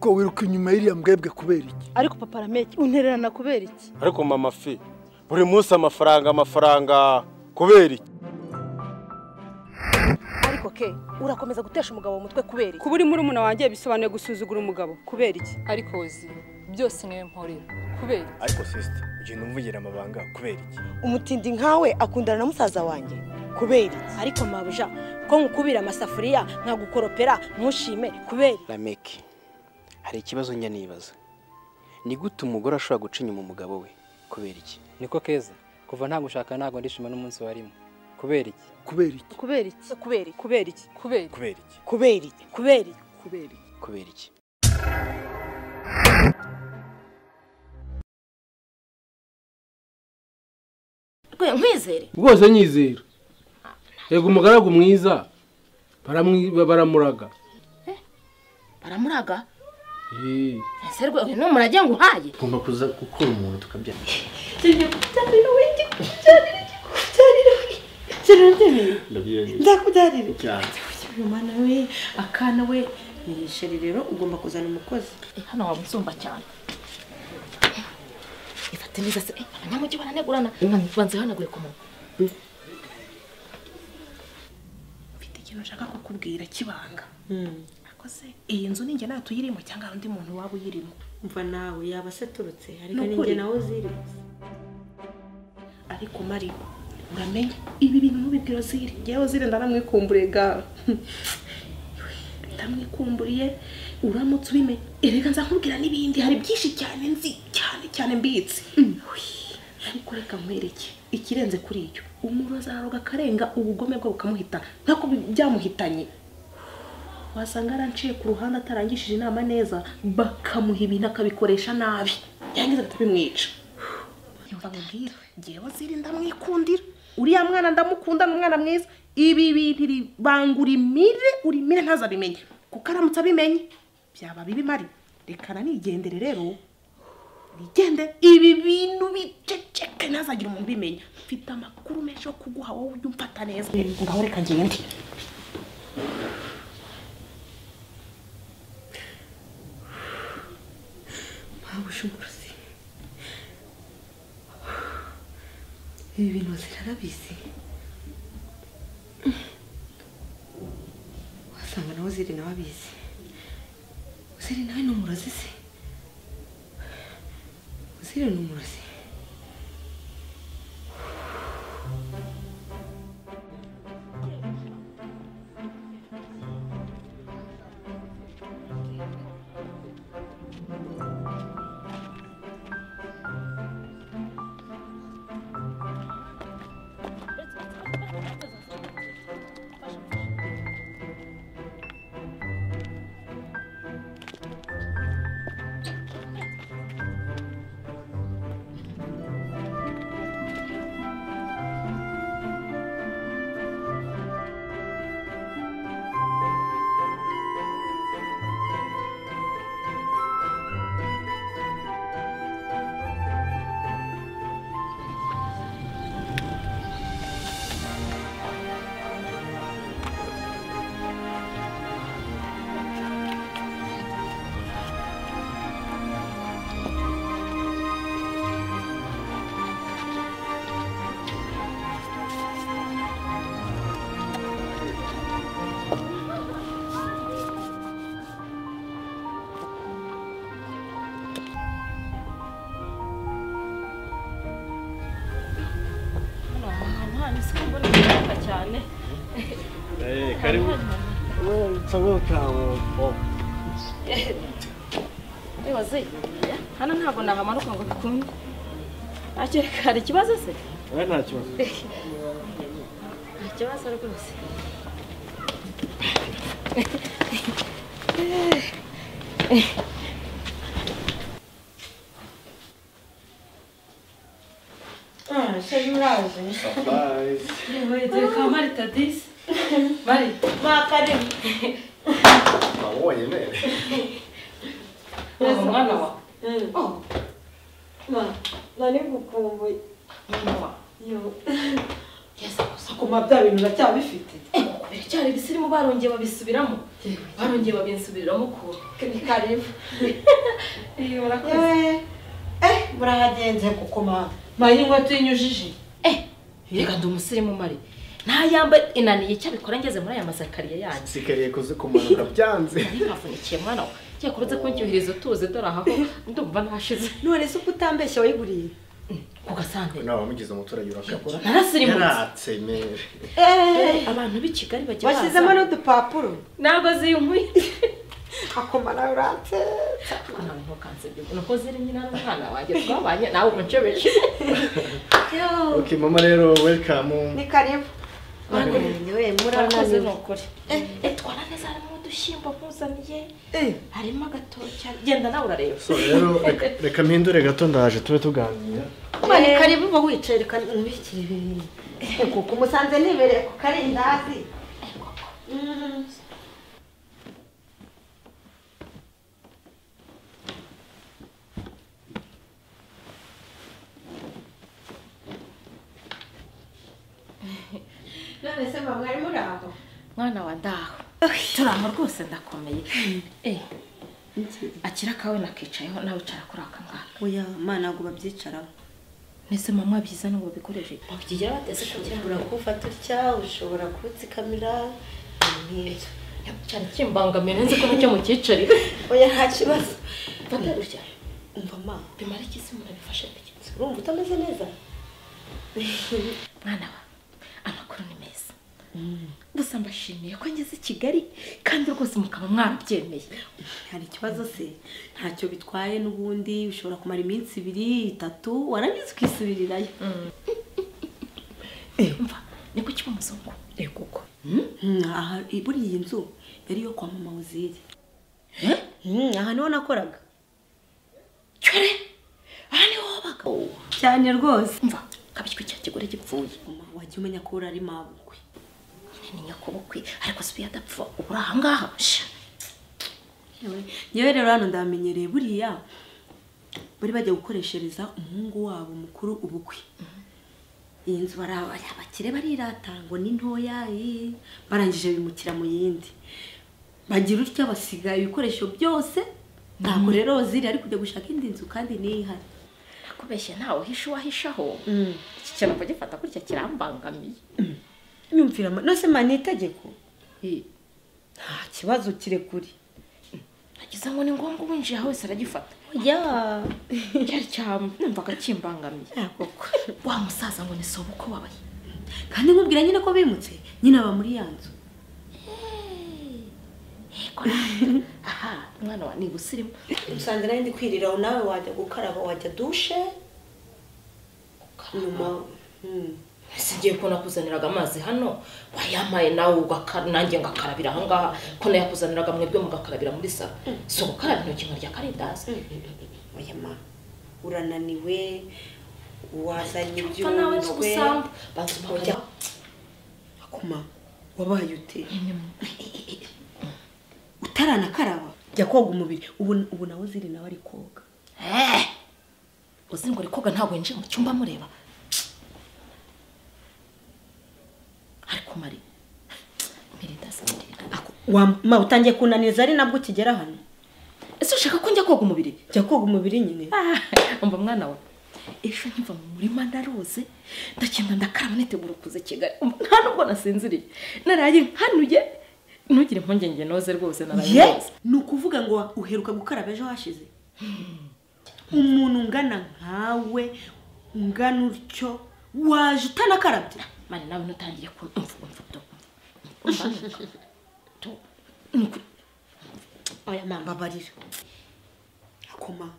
Ariko wiruka inyuma y'iriya mbwebwe kubera iki? Ariko papa Rameki untererana kubera iki? Ariko mama fi buri munsi amafaranga amafaranga kubera iki? Ariko ke urakomeza gutesha umugabo umutwe kubera iki? Kuba uri muri umuna wanjye bisobanuye gusuzugura umugabo kubera iki? Ariko uzi byose niwe mporera kubera iki? Ariko sister ugenda umvugira amabanga kubera iki? Umutindi nkawe akundana na musaza wanjye kubera iki? Ariko mabuja ko nkukubira amasafuriya nkagukoropera ntushime kubera iki? Rameki hari ikibazo njya nibaza, ni gute umugore ashobora guca inyuma umugabo we kubera iki? Niko keza kuva nta gushaka ntago ndishima n'umunsi warimo kubera iki? Kubera iki? Kubera iki? Kubera iki? Kubera iki? Kubera iki? Kubera iki? Kubera iki? Kubera iki? Kubera iki? Rwe nkwizere rwose nyizera. Yego umugaragu mwiza baramuraga. Baramuraga? Ese rwe uyu numurage ngo uhaye? Ugomba kuza gukora umuntu tukabyara. Tugiye kubyarira we, ngiye kubyarira. Ndakubyarira. Mwana we, akana we, nirisheri rero ugomba kuzana umukozi. Hano waba unsumba cyane. Ifate neza se, abanyamujyi baranegurana, banze hanagure ku munwa. Mfite ikintu nshaka kukubwira kibanga. Ariko se iyi nzu ninjye nawe tuyirimo cyangwa undi muntu waba uyirimo? Umva nawe yaba se turutse ariko ninjye nawe uzirimo. Ariko Mari uramenye ibi bintu ntubibwira Ziri. Ngewe Ziri ndaramwikumburiye ga. Ndamwikumburiye uramutse ubimenye. Erega nzakubwira n'ibindi hari byinshi cyane nzi cyane cyane mbitse. Ariko reka nkwereke ikirenze kuri icyo. Umurozi araroga akarenga ubugome bwe bukamuhitana nkako byamuhitanye. Wasanga aranciye ku ruhande atarangishije inama neza bakamuha ibintu akabikoresha nabi yangiza atabimwica. Yumva nkubwira ngewe Ziri ndamwikundira uriya mwana ndamukunda ni umwana mwiza. Ibi bintu bangura imire urimire ntazabimenye kuko aramutse abimenye byaba bibi. Mari reka nigendere rero nigende ibi bintu biceceke ntazagira umuntu ubimenya. Mfite amakuru menshi yo kuguha wowe ujye umfata neza. Ngaho reka ngende. Mabuja umurozi ibi bintu zirarabizi wasanga nawe Ziri nawe abizi. Ziri nawe ni umurozi se? Ziri ni umurozi. Cyane. Karibu. Ewaze, hano ntabwo nahamanuka ngo bikunde. Akereka hari ikibazo se? Oya nta kibazo. Nta kibazo rwose. Chérie uraje. Surprise. Yewe dore ka Marita disi. Mari. Makaribu. Wabonye nene. Umwana wa. Ma, nari ngukumbuye. Mwana wa. Yo. Yes, akoma bya bintu uracyabifite. Biracyari ibisirimu barongeye babisubiramo. Barongeye babinsubiramo ko. Ni karibu. Eh murakoze. Murahagenze kuko mama ngo tuyinyujije. Reka ndi umusirimu mari. Ntayamba inaniye cyabikora ngeze muri aya masakariye yanjye. Sikariye kuze kumanuka byanze. Navunikiye mwana we. Cyakoreze kuncyuhiriza utuze dore aho ndumva nashize. None se uko utambeshya wayiguriye? Ku gasante. Nawe wamugize umuturage urakabura. Narasirimutse. Yaratse mere. Abantu b'i Kigali bajya baza. Washyizemo n'udupapuro. Ntabwo ziyumuye. Akomara uratse. Ntabwo kansebye. Nuko ziri nyina n'umwana wanjye twabanye nawe umuncebeje. Okay mama rero welcome. Ni karibu. Murakoze nukuri. Twara neza harimo udushyimbo nkuzaniye. Harimo agatoki. Genda nawe urareba. So rero reka mpindure gato ndaje tube tuganira. Mani karibu uba wicaye reka nkubikire ibintu. Kuko umusanze nibereye ku karindazi. None se mama mwari muri aho? Mwana wa ndaho. Turaho rwose ndakomeye. Akira kawe nakicayeho nawe ucara kuri aka ngaka. Oya mana ntabwo babyicaraho. Nese mama byiza nubwo bikoreshe. Bakigira bateze kugira ngo urakufata utya ushobora kutsikamira nk'ibyo. Cyane kimbangamiye nzi ko nicyo mukicarira. Oya nta kibazo. Fata gutya. Umva ma bimara iki se umuntu abifashe bike? Urumva utameze neza? Mwana wa amakuru ni meza. Gusa mbashimiye ko ngeze i Kigali kandi rwose mukaba mwarabyemeye. Hari ikibazo se? Ntacyo bitwaye n'ubundi ushobora kumara iminsi 2 3 warangiza ukisubirirayo. Umva ni kuki umuzungu? Koko. Aha buri iyi nzu yari yo kwa mama Uziri. Aha niho nakoraga. Cyore. Aha niho wabaga. Cyane rwose. Umva kabishywe cya kigore gipfuye. Wajya umenya ko urari mabukwe. Ni nyakubukwe ariko si yadapfa ubura aha ngaha. Yewe rero hano ndamenyereye buriya bari bajya gukoreshereza umuhungu wabo mukuru ubukwe. Iyi nzu abakire barirata ngo ni ntoya barangije bimukira mu yindi. Bagira utya basigaye ibikoresho byose ntabwo rero ziri ari kujya gushaka indi nzu kandi nihari. Nakubeshye ntawe uhisha uwahishaho. Iki kintu bagifata gutya kirambangamiye. Nyumvira nose mani itegeko. Nta kibazo kirekuri. Nagize ngo ni ngombwa ubinjiye wese aragifata. Oya. Cyari cyamvaga kimbangamiye. Koko. Wa musaza ngo ni sobuko wabaye. Kandi nkubwira nyine ko bimutse, nyine aba muri ya nzu. Aha, mwana wa ni gusirimu. Usanze nari ndi kwirira nawe wajya gukaraba wajya dushe. Nyuma sigiye ko nakuzaniraga amazi hano wayamaye nawe ugakara nanjye ngakarabira aha ngaha ko nayakuzaniraga mwebwe mugakarabira muri salo. So gukaraba intoki nkarya karindazi. Oya ma urananiwe wazanye nawe n'ubusambo ojya akuma wabaye ute utaranakaraba jya koga umubiri ubu nawe ziri nawe ari koga. Uzi ngo ari koga ntabwo yinjiye mu cyumba mureba. Ariko mari ma utangiye kunaniza ari nabwo ukigera hano. Ese ushaka ko njya koga umubiri? Jya koga umubiri nyine. Umva mwana wa ejo nkiva mu murima ndaroze ndagenda ndakaraba nitegura kuza Kigali. Nta nubwo nasinziriye naraye nkanuye ntugire impungenge noze rwose naraye noze. Ni ukuvuga ngo uheruka gukaraba ejo hashize. Umuntu ungana nkawe ungana utyo waje utanakarabye. Mani nawe ntutangiye kumva Oya mama babarira. Akoma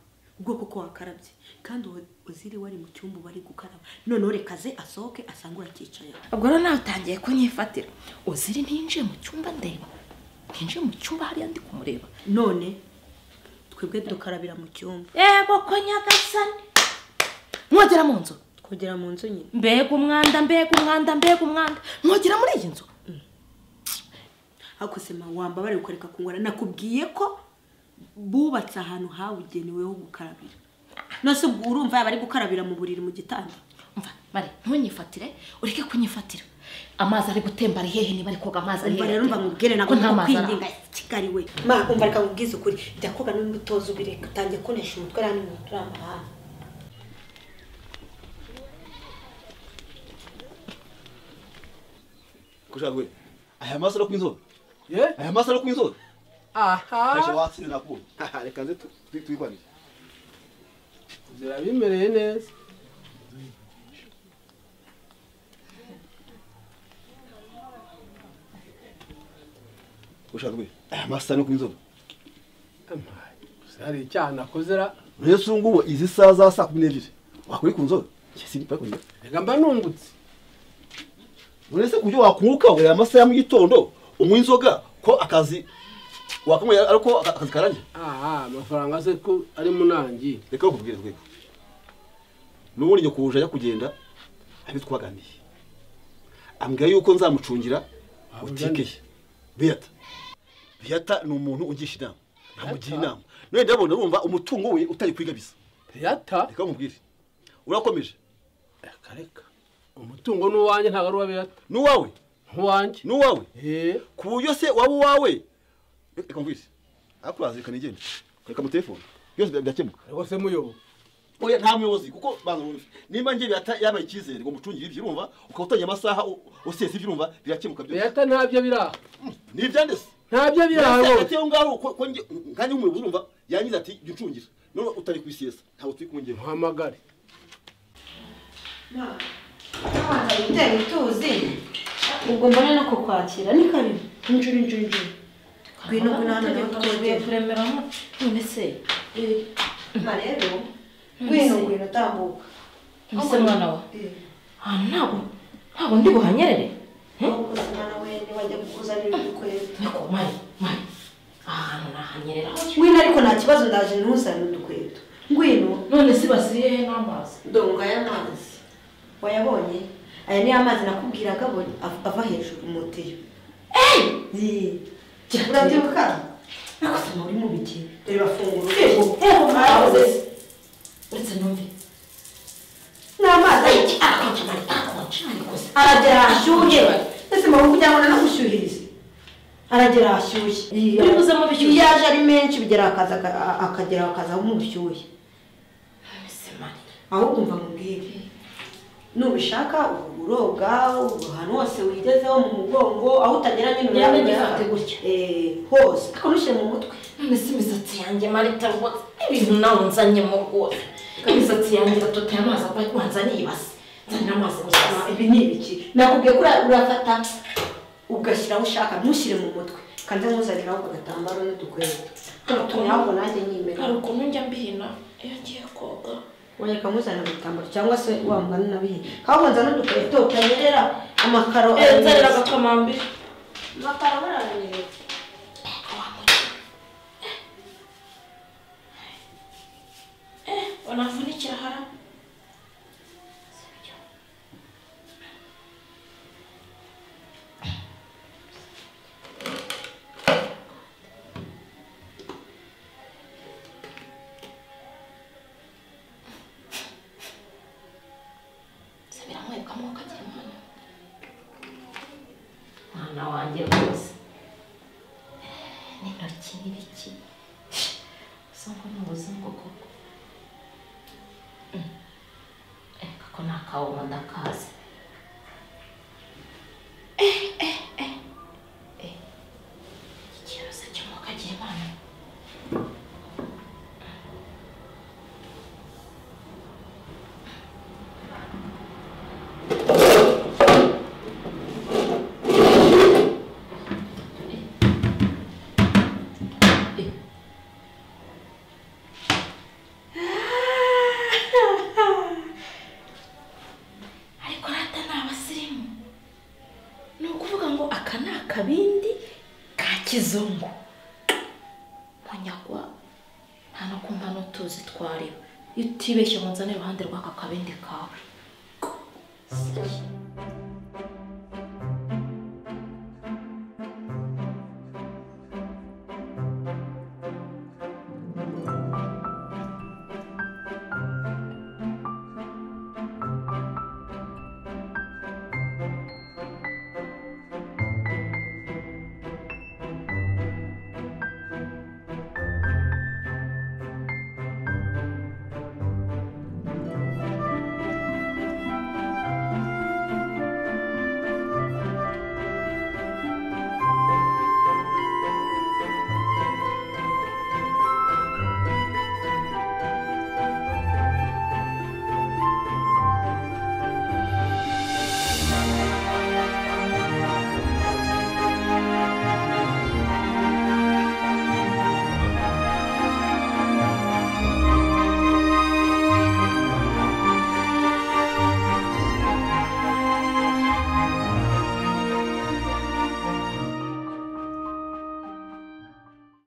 ubwoko ko wakarabye kandi uziri wari mu cyumba bari gukaraba none rekaze asohoke asangura akicaye. Ubwo rero nawe utangiye kunyifatira. Uziri ntinjiye mu cyumba ndeba. Ntinjiye mu cyumba hariya ndi kumureba. None twebwe dukarabira mu cyumba. Yego ko nyagasani. Mwogera mu nzu. Twogera mu nzu nyine. Mbega umwanda mbega umwanda mbega umwanda. Mwogera muri iyi nzu. Ako sema wamba bari ukareka kungora nakubwiye ko bubatse ahantu hawugenewe ho gukarabira. Nose urumva yaba ari gukarabira mu buriri mu gitanda. Umva mari ntunyifatire ureke kunyifatira. Amazi ari gutemba ari hehe niba ari koga amazi ari Umva hehe? rero mva nkubwire ntabwo Ko nta mazi ari kwinginga Kigali we. Ma umva reka nkubwize ukuri. Jya koga n'umutozo ubireka utangiye kunesha umutwe rani mu turamahanga. Kushagwe. Aya maso ari kwinzoga. Ye? Aya maso ari kwinzoga. Aha. Kasha watsinze nakubonye. Reka nze twikwanire. Zirabimereye neza. Ushaka aya masaha no kwinzoga. Hari icyaha nakozera. Yesu ngubu izi saha za saa 12 wakuri ku nzoga. Reka mba nungutse. Urese kubyo wakunguka ngo aya masaha ya mu gitondo unywa inzoga ko akazi wakamwe ariko akazi karangiye. Aha amafaranga se ko ari munangi. Reka nkubwire rwego. Nubundi nyokuja ajya kugenda abitwaganiye. Ambwira yuko nzamucungira butike ye. Beata. Beata ni umuntu ungisha inama. Nkamugira inama. None ndabona urumva umutungo we utari kwigabiza. Beata? Reka nkubwire. Urakomeje? Reka reka. Umutungo n'uwanjye ntabwo ari uwa Beata. N'uwawe? N'uwanjye. N'uwawe? Eh. Ku buryo se waba uwawe? Reka nkubwire. Akuraza reka nigende. Reka mu telefone. Byose birakemuka. Rego se muyobo. Oya nta muyobozi kuko banza wumve. Nimba ngiye Beata yabaye icyizere ngo mucungire ibyo urumva ukaba utangiye amasaha usesa ibyo urumva birakemuka byose. Beata ntabyo biraha. Ni ibyandese. Ntabyo biraha rwose. Hagati aho ngaho ko nkanjye umuyobozi urumva yangize ati jya uncungira. None utari kwisesa ntabwo turi kumwe ngewe. Muhamagare. Ma, abanza gutera ituzi. Ubwo mbone no kukwakira ni karibu. Injuri injuri injuri. Ngwino ngwino hano nawe twogere. Kuremeramo none se. Ma rero ngwino ngwino tambuka. Ese mwana wa. Ah ntabwo ndi buhanyerere. Ahubwo se mwana we niba kukuzanira udukweto. Niko mari mari. Ah nahanyerera. Ngwino ariko nta kibazo ndaje ntuzane udukweto. Ngwino. None se basiye he n'amazi? Ndonga y'amazi. Wayabonye? Aya ni amazi nakubwiraga ava hejuru mu tiyo. Eh! Urabyibuka? Nakosama uri mu biki? Dore bafungura. Ego, ego mwakoze. Uretse numve. Ni amazi akonje mari akonje ariko se. Aragera ashyuye. Ese mama kugira ngo nanagushyuhirize. Aragera ashyushye. Uri kuzamo bishyushye. Iyo aje ari menshi bigera akaza akagera akaza mu bushyuhe. Ese mari. Ahubwo umva mubwire. Nubishaka uroga ahantu hose wigezeho mu mugongo aho utagera nyine urabona gutya. Hose ariko ntushyire mu mutwe. None se imisatsi yanjye Marita rwose ibintu nawe nzanyemo rwose. Imisatsi yanjye iratoteye amazi abaye wanzaniye ibase. Nzanira amazi gusa. Ibi ni ibiki? Nakubwiye ko urafata ugashyira aho ushaka ntushyire mu mutwe. Kandi nkuzaniraho agatambaro n'udukweto. Ntabwo nanjye nyimera. Hari ukuntu njya mbihina iyo ngiye koga. Wanyereka nkuzanira agatambaro cyangwa se wa mugani nabihe. Ahubwo nzana udukweto utanyerera amakaro. Nzanira agakamambiri. Amakaro baranyerera. Wanafunikira hara. Mwana wanjye rwose n'intoki n'ibiki usanga ni ubuzungu koko. Reka ko nta kawoma ndakazi. Ikiroza cy'umwuka cy'Imana. Akabindi ka kizungu munyagwa nta no kumva n'utuzi twariwe iyo utibeshye ngo nzane iruhande rw'aka kabindi kawe.